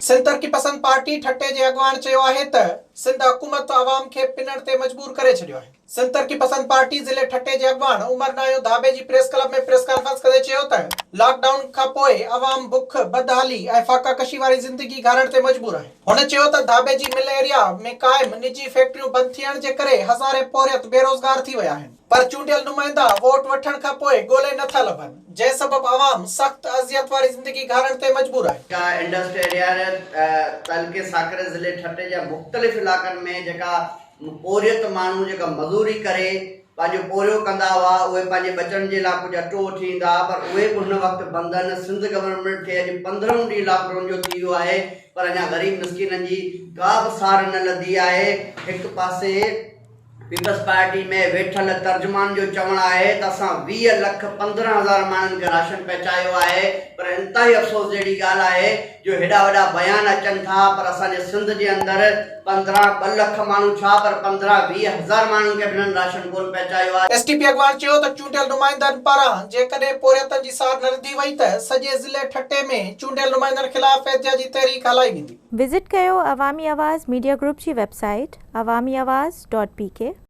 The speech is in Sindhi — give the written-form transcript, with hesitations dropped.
سنڌ ترقي پسند پارٽي ٺٽي جي اڳواڻ چيو آهي ته سنڌ حڪومت عوام کي پنڻ تي مجبور ڪري ڇڏيو آهي. سنڌ ترقي پسند پارٽي ضلعي ٺٽي جي اڳواڻ عمر ناهيو Dhabeji press club ۾ press conference ڪندي چيو ته لاڪ ڊائون کانپوء عوام بک، بدحالي ۽ فاقا ڪشي واري زندگي گهارڻ تي مجبور آهي. هن چيو ته ڌاٻيجي مل ايريا ۾ قائم نجي فيڪٽريون بند ٿيڻ جي ڪري هزارين پورهيت بيروزگار ٿي ويا آهن پر چونڊيل نمائندا ووٽ وٺڻ کانپوء ڳولي نٿا لڀن. جنهن سبب عوام سخت اذيت واري زندگي گهارڻ تي مجبور آهي. جيڪا انڊسٽريل ايريا تعلقي ساڪري ضلعي ٺٽي جا مختلف علائقن ۾ جيڪا پورهيت ماڻهو جيڪا مزوري ڪري پنهنجو پورهيو ڪندا هئا اهي پنهنجي ٻچن جي لاء ڪجهه اٽو وٺي ايندا هئا پر اهي به هن وقت بند آهن سنڌ گورنمينٽ کي اڄ پندرهون ڏينهن لاڪ ڊائون جو ٿي ويو آهي پر اڃا غريب مسڪينن جي ڪا به سار نه لڌي آهي هڪ پاسي پيپلز پارٽي ۾ ويٺل ترجمان جو چوڻ آهي ته اسان 20 لک 15 هزار ماڻهن کي راشن پهچايو آهي پر انتهائي افسوس جهڙي ڳالهه آهي جو هيڏا وڏا بيان اچن ٿا پر اسان جي سنڌ جي اندر 15 ٻه لک ماڻهو ڇا پر 15 20 هزار ماڻهن کي به هنن راشن ڪونه پهچايو آهي. ايس ٽي پي اڳواڻ چيو ته چونڊيل نمائندن پاران جيڪڏهن پورهيتن جي سار نه لڌي وئي ته سڄي ضلعي ٺٽي ۾ چونڊيل نمائندن خلاف احتجاجي تحريڪ هلائي ويندي. وزٽ ڪيو عوامي آواز ميڊيا گروپ جي website Awami Awaz dot P K.